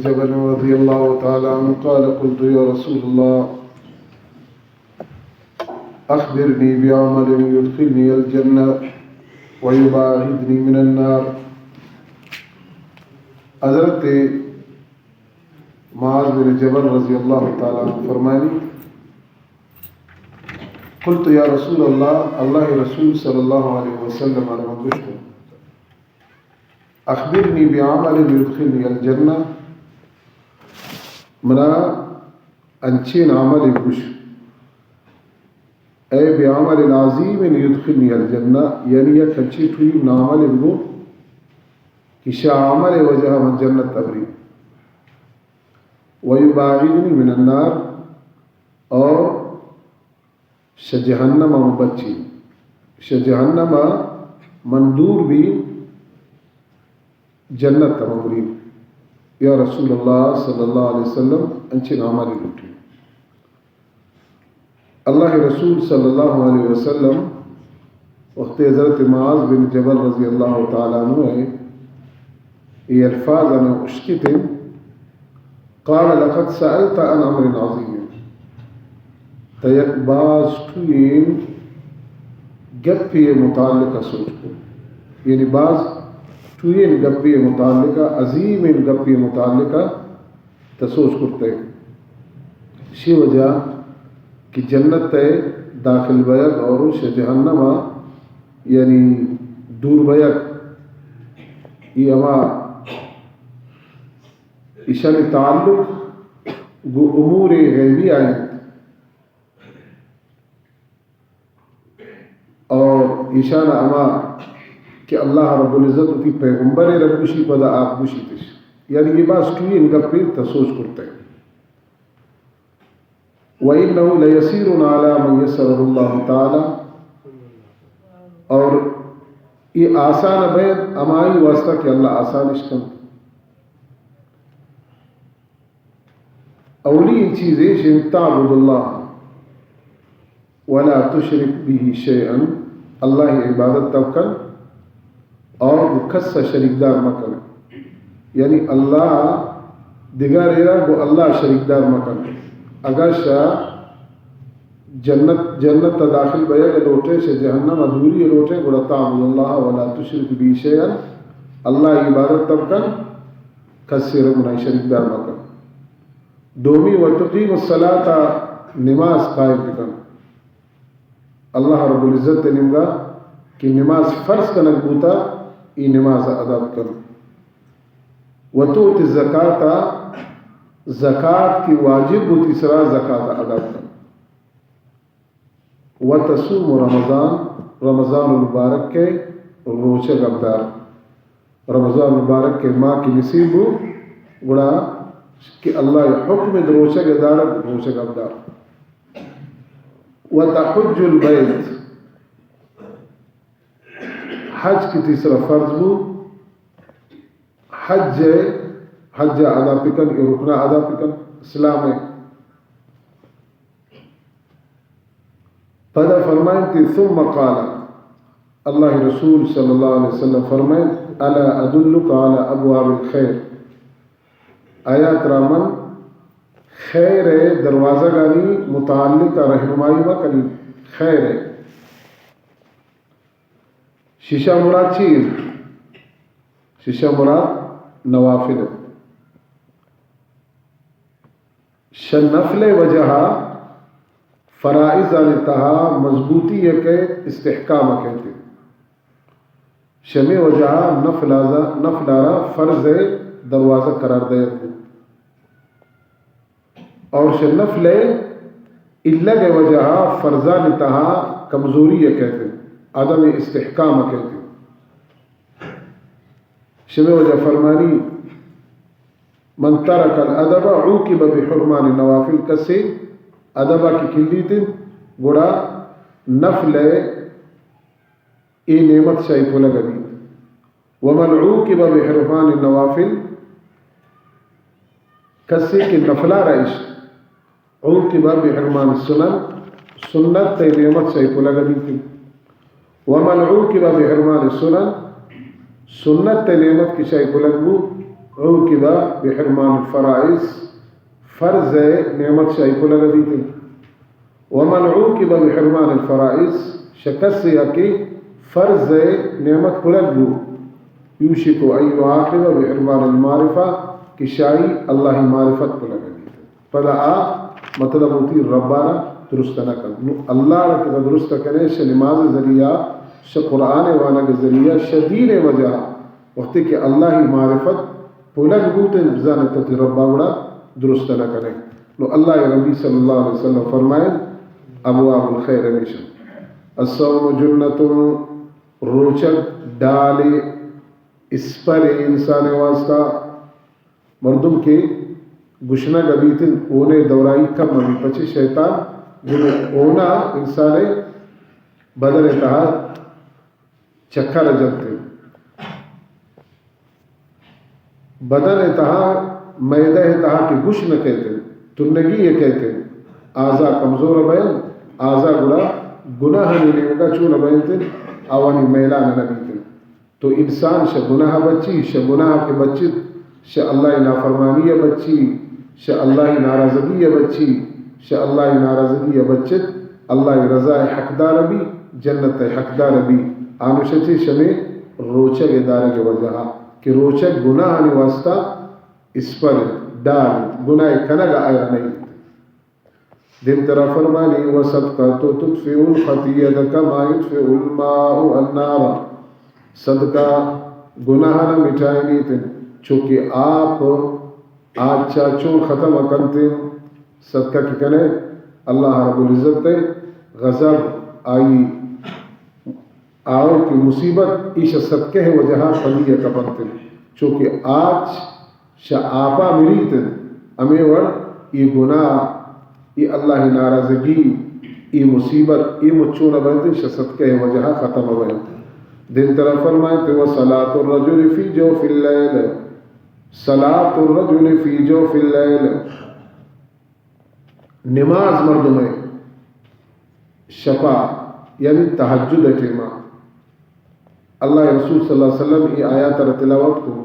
جبل رضي الله تعالى عنه قال: قلت: يا رسول الله، أخبرني بعمل يدخلني الجنة ويباعدني من النار. حضرت معاذ بن جبل رضی اللہ تعالی عنہ فرمانی: قلت: يا رسول الله، اللہ رسول صلی اللہ علیہ وسلم ءَ را من گوشت، أخبرني بعمل يدخلني الجنة، منا انچین عمل بگوش، أي بعمل عظيم يدخلني الجنة، یعنی یک انچین ٹوئیں عمل بگو کہ شہ عمل وجہ من جنت ءَ بری، ويباعدني من النار، اور شہ جہنم ءَ من بچی، شہ جہنم ءَ من دور بی، جنت ءَ من بری۔ یا رسول اللہ صلی اللہ علیہ وسلم، انچین عمل لوٹی۔ اللہ رسول صلی اللہ علیہ وسلم وقت حضرت معاذ بن جبل رضی اللہ تعالی عنہ ءَ اے الفاظ انا اشکت، قال: لقد سألت عن أمر عظيم. تہ یک باز ٹوئیں گپے متعلق سوچ کو، یعنی باز ٹوئیں گپے متعلق، عظیمیں گپے متعلق تہ سوچ کرتے۔ شی وجہ کہ جنت ءَ داخل بیگ اور شہ جہنم ءَ یعنی دور بیگ، ای ہما ایشانی تعلق گو امور غیبی آئیں۔ اور ایشان ہما کہ اللہ رب العزت وتی پیغمبر ءَ را گوشی، پدا آپ گوشیتش۔ یعنی یہ باز ٹوئیں گپے تہ سوچ کرتے۔ وإنه ليسير على من يسره الله تعالى، اور یہ آسان بیت ہمائی واسطہ کہ اللہ آسانش کنت۔ اولی چیز ایش انت، تعبد اللہ ولا تشرک به شیئا، اللہ ءِ عبادت تو کن اور گو کس ءَ شریکدار مکن۔ یعنی اللہ دگہ ریرا گو اللہ شریکدار مکن۔ اگاں شہ جنت، جنت ءَ داخل بیگ لوٹے، شہ جہنم ءَ دوری لوٹے، گڑا تعبد اللہ ولا تشرک به شیئا، اللہ ءِ عبادت تو کن، کس ءَ را گناہ شریکدار مکن۔ دومی، وتقیم الصلاة، نماز قائم بکن۔ اللہ رب العزت ءِ نیمگا کہ نماز فرض کنگ بوتا، ای نماز ادا بکن۔ وتؤتی الزکاة، زکات کہ واجب بوتی سرا زکات ادا بکن۔ وتصوم رمضان، رمضان المبارک ءِ روچگ ءَ بدار۔ رمضان المبارک ءِ ماہ کہ نصیب بو، گڑا کہ اللہ ءِ حکم ءَ روچگ ءَ دار، روچگ ءَ بدار۔ وتحج البیت، حج کہ تئی سرا فرض بو، حج ءَ، حج ءَ ادا بکن، اے رکن ءَ ادا بکن، اسلام ءِ۔ پدا فرمائنت، ثم قال، اللہ رسول صلی اللہ علیہ وسلم فرمائنت، الا ادلک علی ابواب الخیر، آیا ترا من خیر ءِ دروازگانی متعلق رہنمائی مہ کنی؟ خیر ءِ شش ءَ مراد چی انت؟ شش ءَ مراد نوافل انت۔ شہ نفل ءِ وجہ ءَ فرائضانی تہا مضبوطی ءَ کئیت، استحکام ءَ کئیت۔ شمے وجہ ءَ نفل ءَ، نفل ءَ را فرض ءِ دروازگ قرار دئیگ بوت۔ اور شہ نفل ءِ الگ ءِ وجہ ءَ فرضانی تہا کمزوری ءَ کئیت، عدم استحکام ءَ کئیت۔ شمے وجہ فرمانی، من ترک الادب عوقب بحرمان النوافل، کسے ادب ءَ کہ کلیت انت، گڑا نفل ءِ اے نعمت شہ آئی پلگ ءَ بیت۔ ومن عوقب بحرمان النوافل، کسے کہ نفل ءَ را اشت، عوقب بحرمان السنن، سنت ءِ نعمت شہ آئی پلگ ءَ بیت۔ ومن عوقب بحرمان السنن، سنت ءِ نعمت کہ شہ آئی پلگ بو، عوقب بحرمان الفرائض، فرض ءِ نعمت شہ آئی پلگ بیت انت۔ ومن عوقب بحرمان الفرائض، شہ کسے ءَ کہ فرض ءِ نعمت پلگ بو، یوشک ان یعاقب بحرمان المعرفة، کہ شہ آئی اللہ ءِ معرفت پلگ بیت۔ پدا آ مطلب وتی رب ءَ را درست نہ کنت۔ نو اللہ ءَ را کہ درست کنے، شہ نماز ءِ ذریعہ، شہ قرآن ءِ وانگ ءِ ذریعہ، شہ دین ءِ وجہ ءَ، وقتی کہ اللہ ءِ معرفت پلگ بوت انت، بزاں تو وتی رب ءَ گڑا درست نہ کنے۔ نو اللہ ءِ نبی صلی اللہ علیہ وسلم فرمائے، ابواب الخیر ہمیش انت۔ الصوم جنۃ، روچگ ڈالے، اسپرے انسان ءِ واسطہ۔ مردم کہ گشنگ بیت انت، اون ءِ دورہ ءَ کم بیت، پچے شیطان گوں اون ءَ انسان ءِ بدن ءِ تہا چکر جنت انت۔ بدن ءِ تہا، معدہ ءِ تہا کہ گشن کئیت انت، تنگی ءَ کئیت انت، اعضا کمزور بینت، اعضا گڑا گناہانی نیمگ ءَ چون بینت انت، آوانی میلان نہ بیت انت۔ تو انسان شہ گناہ بچی، شہ گناہ کہ بچت، شہ اللہ ءِ نافرمانی ءَ بچی، شہ اللہ ءِ ناراضگی ءَ بچی، شہ اللہ ءِ ناراضگی ءَ بچت، اللہ ءِ رضا ءِ حقدار بی، جنت ءِ حقدار بی۔ آنو شہ چے؟ شمے روچگ ءِ دارگ ءِ وجہ ءَ، کہ روچگ گناہانی واسطہ اسپر انت، ڈال انت، گناہ کنگ ءَ آئرا نہ انت۔ دیمترا فرمانی، والصدقة تطفئ الخطیئة کما یطفئ الماء النار۔ صدقہ گناہانا مٹائینیت انت، چو کہ آپ آچا چون ختم کنت انت۔ صدقہ کہ کنے، اللہ رب العزت ءِ غضب، آئی آؤکیں مصیبت ایش صدقہ ءِ وجہ ءَ پدی ءَ کپنت انت، چو کہ آچ شہ آپا مریت انت، ہمے وڑ اے گناہ، اے اللہ ءِ ناراضگی، اے مصیبت، اے مچون بنت انت، شہ صدقہ ءِ وجہ ءَ ختم بنت انت۔ دیمترا فرمائیت، وصلاة الرجل فی جوف اللیل، صلاة الرجل فی جوف اللیل، نماز مردم ءِ شپا، یعنی تہجد ءِ ٹیما۔ اللہ ءِ رسول صلی اللہ علیہ وسلم اے آیات ءَ را تلاوت کو،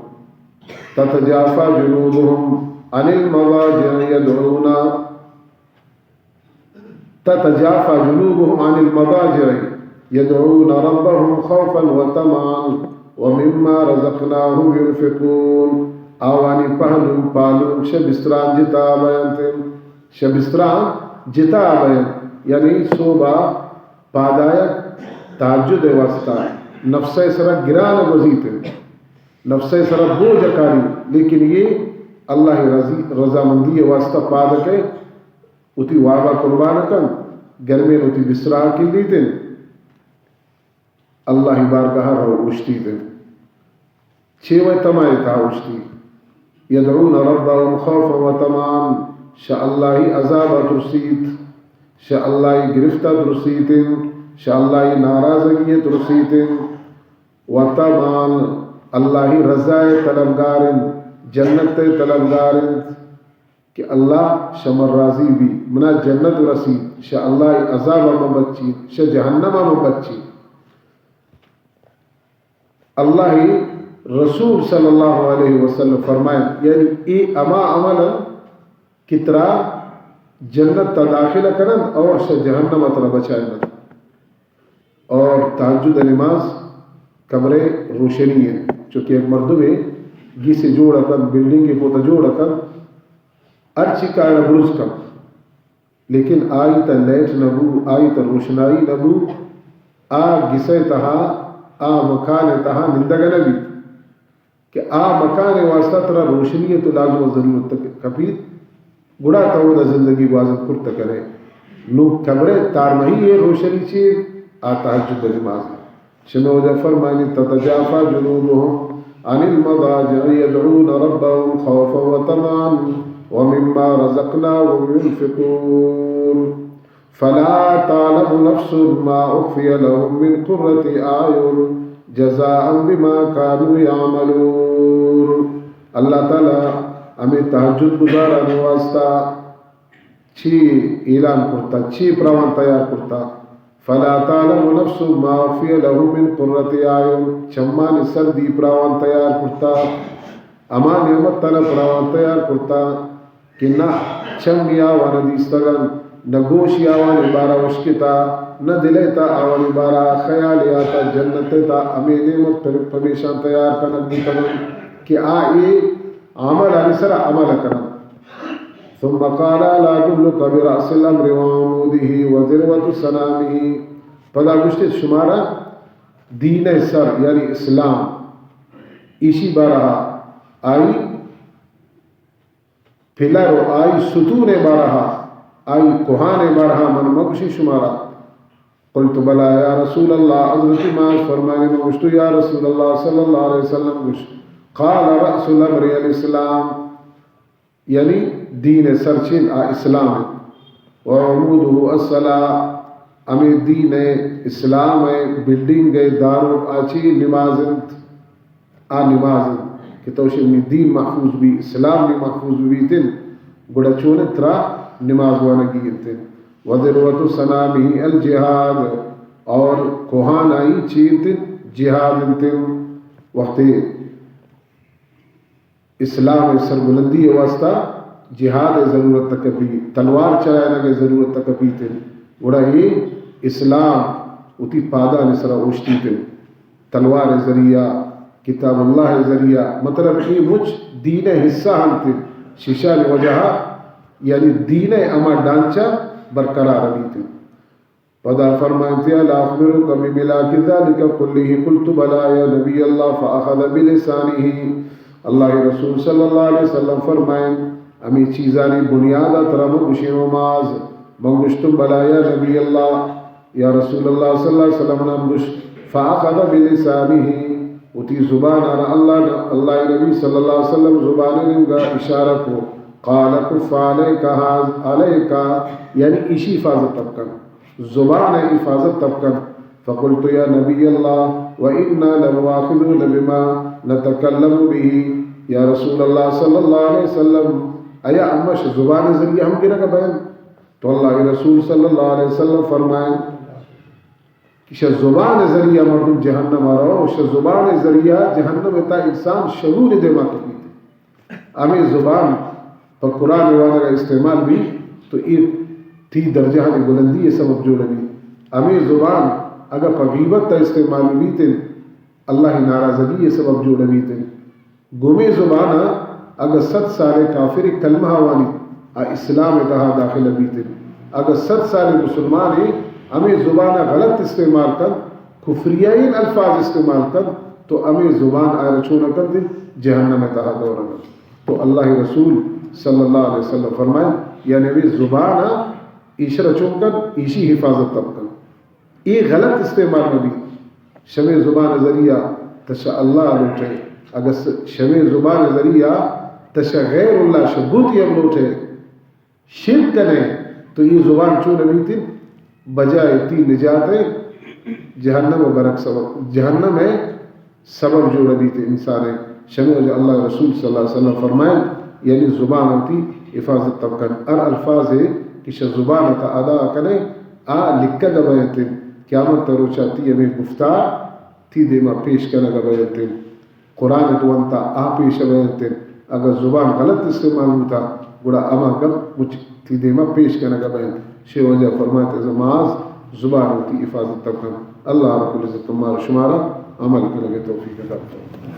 تتجافی جنوبهم عن المضاجع یدعون، تتجافی جنوبهم عن المضاجع یدعون ربهم خوفا وطمعا ومما رزقناهم ينفقون۔ آوانی پہلو پالو شہ بستران جتا بینت انت، شہ بستران جتا بینت، یعنی صوبا پادایگ تہجد ءِ واسطہ نفس ءِ سرا گران گوزیت انت، نفس ءِ سرا بوجھ کاری، لیکن اے اللہ ءِ رضی-، رضامندی ءِ واسطہ پاد کئیت، وتی وابا قربان کنت، گرمین وتی بسترا کندیت انت۔ اللہ ءِ بارگاہ ءَ رو اوشتیت انت۔ چے وئے طمع ءِ تہا اوشتی؟ یدعون ربهم خوفا وطمعا، شہ اللہ ءِ عذاب ءَ ترسیت، شہ اللہ ءِ گرفت ءَ ترسیت انت، شہ اللہ ءِ ناراضگی ءَ ترسیت انت، وطمعا، اللہ ءِ رضا ءِ طلبگار انت، جنت ءِ طلبگار انت۔ کہ اللہ شہ من راضی بی، منا جنت رسی، شہ اللہ ءِ عذاب ءَ من بچی، شہ جہنم ءَ من بچی۔ اللہ ءِ رسول صلی اللہ علیہ وسلم فرمائیں، یعنی اے ہما عمل انت کہ ترا جنت ءَ داخل کننت اور شہ جہنم ءَ ترا بچائیننت۔ اور تہجد ءِ نماز قبر ءِ روشنی انت، چونکہ یک مردمے گس ءَ جوڑ کنت، بلڈنگے پہ وتا جوڑ کنت، ہرچی کائے بروز کنت، لیکن آئی تہ لائٹ نہ بو، آئی تہ روشنائی نہ بو، آ گس ءِ تہا، آ مکان ءِ تہا نندگ نہ بیت۔ کہ آ مکان ءِ واسطہ ترا روشنی ءِ تو لازم ءُ ضرورت کپیت، گڑا تو اودا زندگی گوازینت کرت کنئے۔ نوں قبر ءِ تارمہی ءِ روشنی چی؟ آ تہجد ءِ نماز۔ شمئے واجہ فرمائنی، تتجافی جنوبهم عن المضاجع يدعون ربهم خوفا وطمعا ومما رزقناهم ينفقون۔ فلا تعلم نفس ما أخفي لهم من قرة أعين جزاء بما كانوا يعملون۔ اللہ تعالی ہمے تہجد گزارانی واسطہ چی اعلان کرتا، چی پراوان تیار کرتا؟ فلا تعلم نفس ما أخفي لهم من قرة أعين، چمانی سردی پراوان تیار کرتا۔ ہما نعمت ترا پراوان تیار کرتا کہ نہ چمی آوان دیستگن، نہ گوشی آوانی بارا اشکتا، نہ دلے تا آوانی بارا خیال آتا، جنت تا ہمے نعمت پر پمیشان تیار کنگ بوتگن کہ آ اے عمل آنی سر عمل کنن۔ ثم قال: ألا أدلك برأس الأمر وعموده وذروة سنامه؟ پدا گوشت شمارا دین سر، یعنی اسلام، ایشی بارہ، آئی پلر و آئی ستون بارہ، آئی کوہان بارہ من مگوشی شمارا؟ قلت: بلى يا رسول الله. حضرت معاذ فرمائے، من گوشتو یا رسول اللہ صلی اللہ علیہ وسلم گوش. قال: رأس الأمر الإسلام، یعنی دین سرچین آ اسلام انت. وعموده الصلاة، ہمے دین اسلام بلڈنگ داروک آ چی؟ نماز انت. آ نماز انت کہ تو شے منی دین محفوظ بی، اسلام بھی محفوظ بیتن، گڑا چون ترا نماز وانگی انتن. وذروة سنامه الجهاد، اور کوہان آئی چی انتن؟ جہاد انتن. وقتی اسلام سربلندی واسطہ جہاد ضرورت تکپی، تلوار چلائنگ ضرورت تکپیتن، گڑا یہ اسلام وتی پادان سرا اوشتیتن. تلوار ذریعہ، کتاب اللہ ذریعہ، مطلب اے مچ دین حصہ ہنت، شیشانی وجہ یعنی دین ہما ڈانچہ برقرار بیت. پدا فرمائنت: ألا أخبرك بملاك ذلك كله؟ قلت: بلى يا نبي الله. فأخذ بلسانه. اللہ رسول صلی اللہ علیہ وسلم فرمائن، ہمیں چیزانی بنیاد ترا من گوشیں و معاذ، من گوشتم: بلى يا نبي الله. یا رسول اللہ صلی اللہ علیہ وسلم نام گوش. فأخذ بلسانه، وتی زبان آنا اللہ، اللہ نبی صلی اللہ علیہ وسلم زبان نگا اشارہ کو. قال: كف عليك هذا، عليك، یعنی ایشی حفاظت تب کن، زبان حفاظت تب کن. فقلت: يا نبي الله، وإنا لمؤاخذون بما نتكلم به. یا رسول اللہ صلی اللہ علیہ وسلم، ایا امش زبان ذریعہ ہم گرگ بین؟ تو اللہ رسول صلی اللہ علیہ وسلم فرمائیں کہ شہ زبان ذریعہ مردم جہنم آ رو، شہ زبان ذریعہ جہنم تا انسان شرور دیما کپیت. ہمیں زبان پہ قرآن وانگا استعمال بی تو اے تی درجہ بلندی سبب جوڑ بی. ہمیں زبان اگر پہ غیبت تا استعمال بیت، اللہ ناراضگی سبب جوڑ بیت. گمے زبان ء اگہ صد سال ء کافر کلمہ وانی، آ اسلام ء تہا داخل بیت انت. اگہ صد سال مسلمان ء ہمے زبان ء غلط استعمال کنت، کفریائین الفاظ استعمال کنت، تو ہمے زبان آئرا چون کنت، جہنم ء تہا دور کنت. تو اللہ رسول صلی اللہ علیہ وسلم فرمائیں، یعنی ہمے زبان ء ایشرا چون کنت، ایشی حفاظت تب کنت. اے غلط استعمال مہ بیت. شمے زبان ذریعہ تشہ اللہ لوٹے، اگر س-، شمے زبان ذریعہ تشہ غیر اللہ شہ بت ہم لوٹے، شرک کنے، تو یہ زبان چون بیت؟ بجائے تی نجات جہنم و برک سبب، جہنم ہے سبب جوڑ بیت انسان ء. شمے وجہ اللہ رسول صلی اللہ علیہ وسلم فرمائیں، یعنی زبان وتی حفاظت تب کن. ہر الفاظ ء کہ شہ زبان تا ادا کنے، آ لکھگ بینت. قیامت روچا تی ہمیں گفتار تی دیما پیش کنگ بینت. قرآن تو انت آ پیش بینت. اگر زبان غلط استعمال ہوتا، گڑا اما گپ مچ تی دیما پیش کنگ بینت. شے وجہ فرمائت از معاذ زبان وتی حفاظت تب کن. اللہ رب العزت مار شمارا عمل کنگ توفیق عطا فرمائے.